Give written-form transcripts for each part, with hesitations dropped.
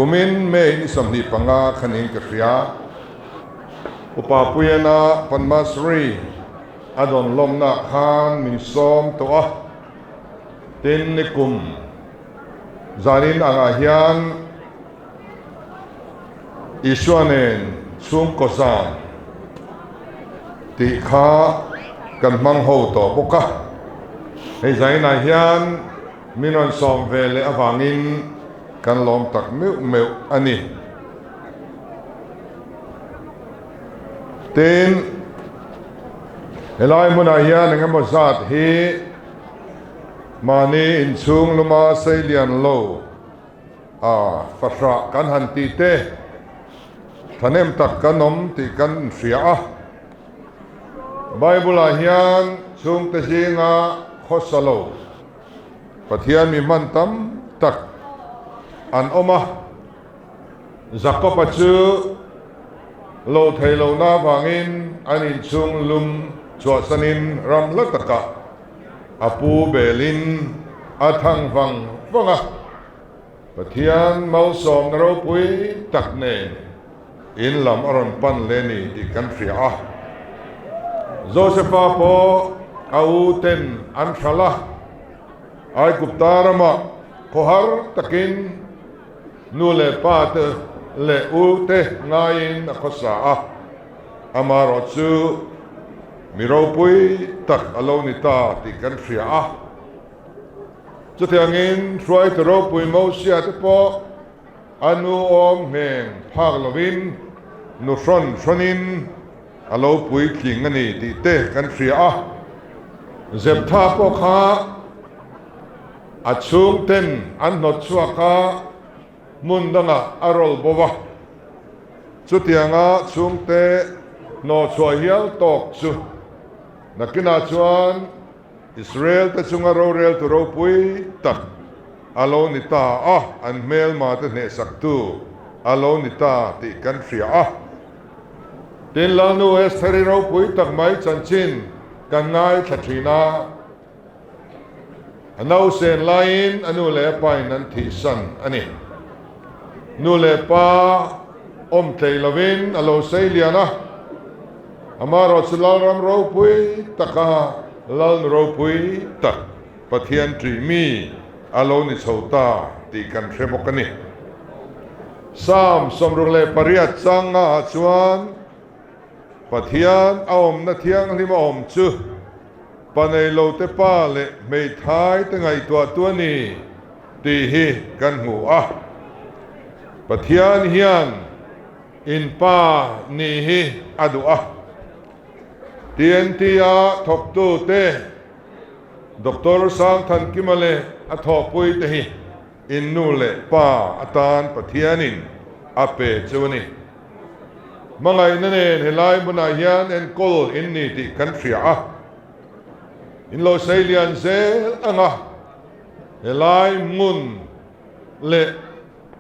Kumin May ni 25 kha niin ka hria. Upa Puiana Padmasree a dawn lawmnaah khan min sawm tawh a, tin nikum zanin angah hian Isua nen chhungkaw zan tih kha kan hmang ho tawh bawk a, hei zaninah hian min rawn sawm ve leh avangin kan lawm tak meuh meuh a ni. Tin, helai hmunah hian eng emaw zat hi mahni inchhung luma sei lian lo a fahrah kan han tih te thahnem tak kan awm tih kan inhria a. Bible-ah hian chhungte zinga khawsa lo Pathian mi hman tam tak an awm a. Jakob-a chu lo thei lohna avangin an inchhung lum chhuahsanin ram la takah a pu belin a thang vang vang a. Pathian malsawmna ropui tak nen in lam a rawn pan leh ni tih kan hria a. Josefa pawh a u ten an hralh a, Aigupta ramah khawhar takin Nu leh pa te leh u te ngaiin a khawsa a, amaherawh chu mi ropui tak a lo ni ta tih kan hria a. Chutiangin hruaitu ropui Mosia te pawh a nu awm ngheng phak lovin nu hrawn hrawnin a lo puitling a ni tih te kan hria a. Zeptha pawh kha A chhungten an hnawt chhuak a, hmun dangah a rawl bo va. Chutianga chhungte hnawhchhuah hial tawk chu nakinah chuan Israel-te chunga roreltu ropui tak a lo ni ta a, an hmelmate hnehsaktu a lo ni ta tih kan hria a. Tin, Lalnu Estheri ropui tak mai chanchin kan ngaithla thin a. A nausen laiin a nu leh a pain an thihsan a ni. Nu leh pa awm tlei lovin a lo sei lian a, amaherawh chu Lalram ropui taka Lalnu ropui tak Pathian ṭih mi a lo ni chho ta tih kan hre bawk a ni. Psalm 68 changa ah chuan Pathian a awmna thianghlim a awm chu pa nei lo te pa leh hmeithai te ngaihtuah tu a ni tih hi kan hmu a. Pathian hian in pa nih hi a duh a. TNT a thawktu te Doctor Sangthankima leh a thawhpui te hi in nu leh pa atan Pathianin a pe chu a ni. Hmangaihna nen helai hmunah hian enkawl in ni tih kan hria a, in lo sei lian zel ang a, helai hmun leh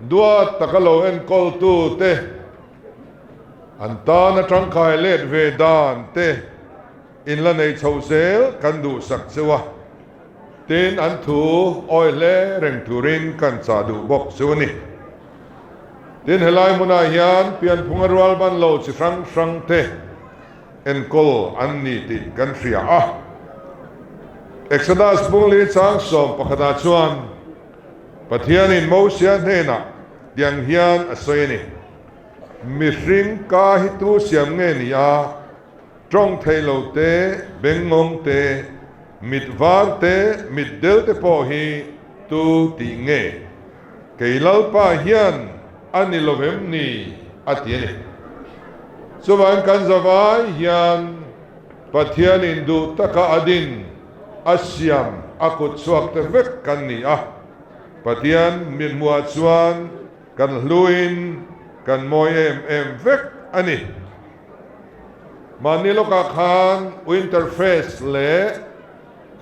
duat taka lo enkawltu te an tana tangkai let ve dan te in la nei chho zel kan duhsak cheu a, tin an thu awi hle reng turin kan chah duh bawk chu a ni. Tin, helai hmunah hian pianphunga rual ban lo chi hrang hrang te enkawl an ni tih kan hria a. Exodus bungli chang 11ah chuan Pathianin Mosia hnenah tiang hian a sawi a ni, Mihring ka hi tu siam nge ni a, tawng thei lo te, bengngawng te, mit var te, mit del te pawh hi tu tih nge? Kei Lalpa hian a ni lo em ni? a ti a ni. Chuvangin kan zavai hian Pathianin duh taka a din, a siam, a kut chhuak te vek kan ni a. Pathian mithmuhah chuan kan hluin kan mawi em em vek a ni. Mahni lawkah khan Winter Fest leh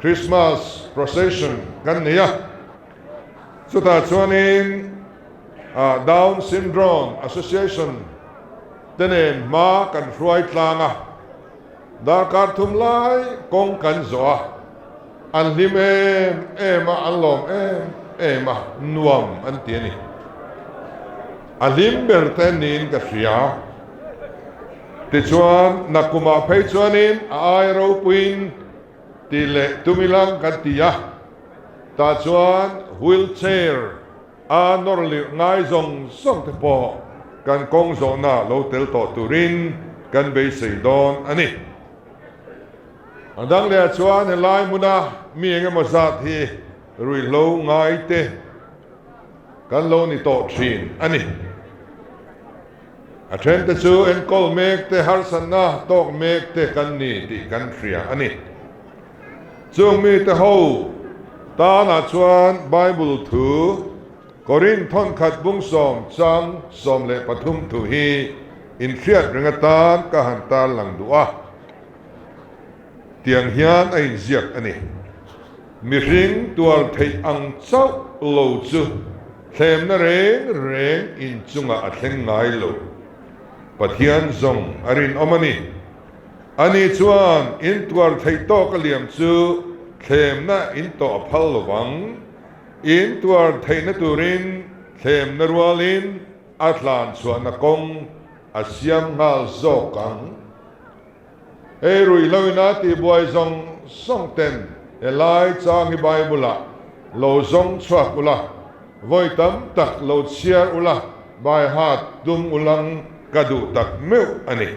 Christmas Procession kan nei a. Chutah chuanin Down Syndrome Association te nen hma kan hruai tlang a, darkar thum lai kawng kan zawh a, an hlim em em a, an lawm em em a, nuam an ti a ni. A hlim ber te niin ka hria. Tichuan, nakumah phei chuanin a ai ropuiin ti leh tum ilang kan ti a, tah chuan wheel chair a nawr lirh ngai zawng zawng te pawh kan kawng zawhna lo tel tawh turin kan beisei dawn a ni. A dang lehah chuan helai hmuna mi engemaw zat hi ruihhlo ngai te kan lo ni tawh thin a ni. A then te chu enkawl mek te, harsatna tawk mek te kan ni tih kan hria a ni. Chung mite ho tanah chuan Bible thu Korinth thawnkhat bung sawm chang 13 thu hi inhriat reng atan ka han tarlang duh a. Tiang hian a inziak a ni. Mihring tuar theih ang chauh lo chu thlemna reng reng inchungah a thleng ngai lo. Pathian zawng a rinawm a ni. Ani chuan in tuar theih tawk a liam chu thlemna in tawh a phal lo vang. In tuar theihna turin thlemna rualin a tlan chhuahna kawng a siam nghal zawk ang. Hei ruihlo ina tihbuai zawng zawng ten helai chang hi Bible ah lo zawng chhuak ula, vawi tam tak lo chhiar ula, by heart tum ulang ka duh tak meuh a ni.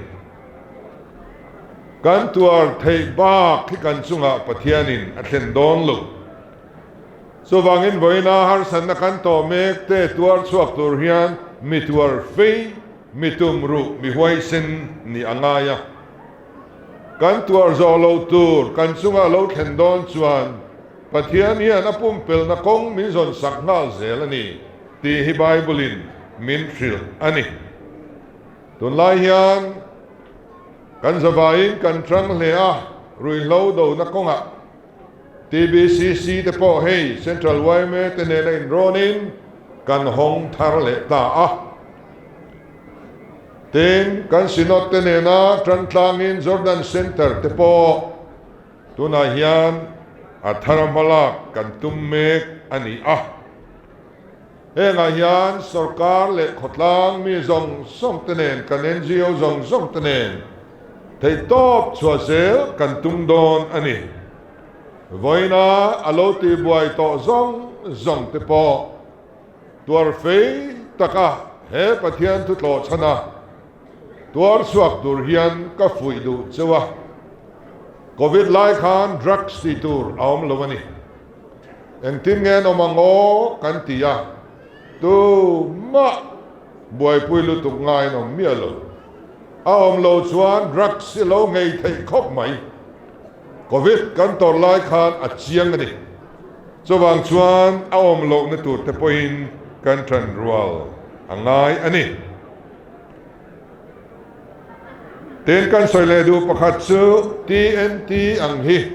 Kan tuar theih bak hi kan chungah Pathianin a thlen dawn lo. Chuvangin vawiina harsatna kan tawh mek te tuar chhuak tur hian mi tuar fei, mi tum ruh, mi huaisen nih a ngai a. Kan tuar zawh loh tur kan chungah lo thlen dawn chuan Pathian hian a pumpelhna kawng min zawn sak nghal zel a ni tih hi Bible-in min hrilh a ni. Tunlai hian kan zavaiin kan ṭang hle a, ruihhlo dona kawngah TBCC te pawh hei Central yma te nena inrawnin kan hawng thar leh ta a. Tin, kan Synod te nena tan tlangin Jordan Centre te pawh tunah hian a thar hmalak kan tum mek a ni a. Hengah hian sorkar leh khawtlang mi zawng zawng te nen, kan ngo zawng zawng te nen theihtawp chhuah zel kan tum dawn a ni. Vawiina a lo tihbuai tawh zawng zawng te pawh tuar fei taka he Pathian thutlawh chhana tuar chhuak tur hian ka fuih duh cheu a. Covid lai khan drugs tih tur a awm lo a ni. Engtin nge an awm ang aw kan ti a, tumah buaipui lutuk ngaiin awm miah lo. A awm lo chuan drugs hi lo nghei theih khawp mai. Covid kan tawrh lai khan a chiang a ni. Chuvang chuan a awm lohna tur te pawhin kan ṭan rual a ngai a ni. Tin, kan sawi leh duh pakhat chu TNT ang hi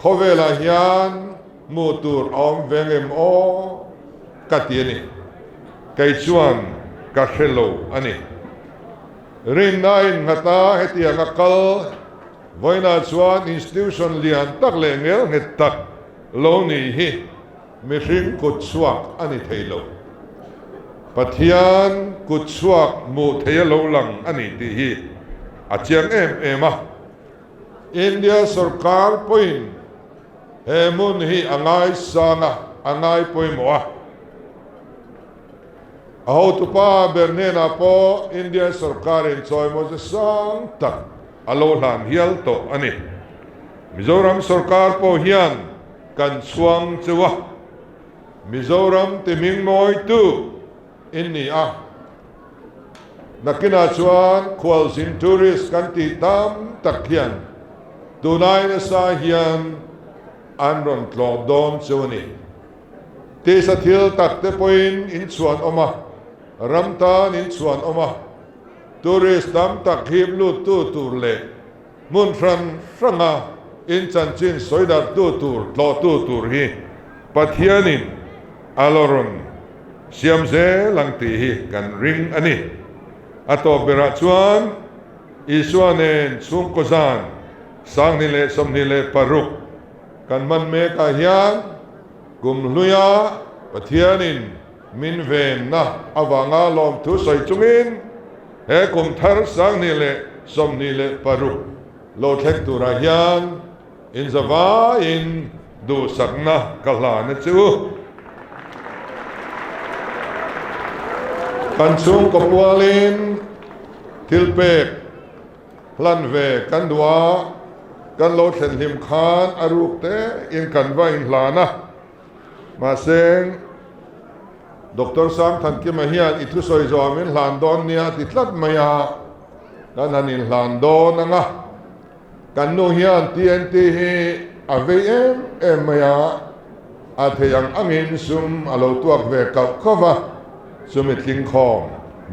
khawvelah hian hmuh tur a awm ve ngem aw ka ti a ni. Kei chuan ka hre lo a ni. Rinna a innghat a, hetiang a kal vawiinah chuan institution lian tak leh ngel nghet tak lo nih hi Mihring kut chhuak a ni thei lo. Pathian kut chhuak hmuh thei a lo lang a ni tih hi a chiang em em a. India sorkar pawhin he hmun hi a ngaisang a, a ngai pawimawh a. A hotupa ber hnenah pawh India sorkarin chawimaw ze sang tak a lo hlan hial tawh a ni. Mizoram sorkar pawh hian Kan chhuang cheu a, Mizoram ti hming mawitu in ni a. Nakinah chuan khualzin tourist kan tih tam tak hian tunai nasa hian an rawn tlawh dawn cheu a ni. Tisa thil tak te pawhin in chhuan awm a, ram tan in chhuan awm a, tourist tam tak hip luttu tur leh Hmun hran hranga in chanchin sawi darhtu tur, tlawhtu tur hi Pathianin a lo rawn siam zel ang tih hi kan ring a ni. A tawp berah chuan Isua nen chhungkaw zan 2026 kan hman mekah hian kum hluia Pathianin. min venna avanga lawmthu sawi chungin he kum thar 2026 lo thleng turah hian inzavaiin duhsakna ka hlan a che u. Kan chhungkaw pualin thil pek hlan ve kan duh a, kan lo thlen hlim khan a ruk te in kan va inhlan a. Mahse, Doctor Sangthankima hian i thusawi zawh min hlan dawn nia a ti tlat mai a, kan han inhlan dawn ang a. Kan nu hian TNT hi a vei em em mai a, a thei ang angin sum a lo tuak ve kauh kauh va, chumi tlingkhawm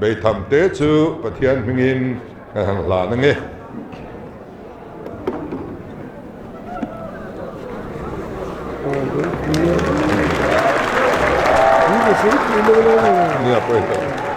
beitham te chu Pathian hmingin kan han hlan ange. Nia pawh.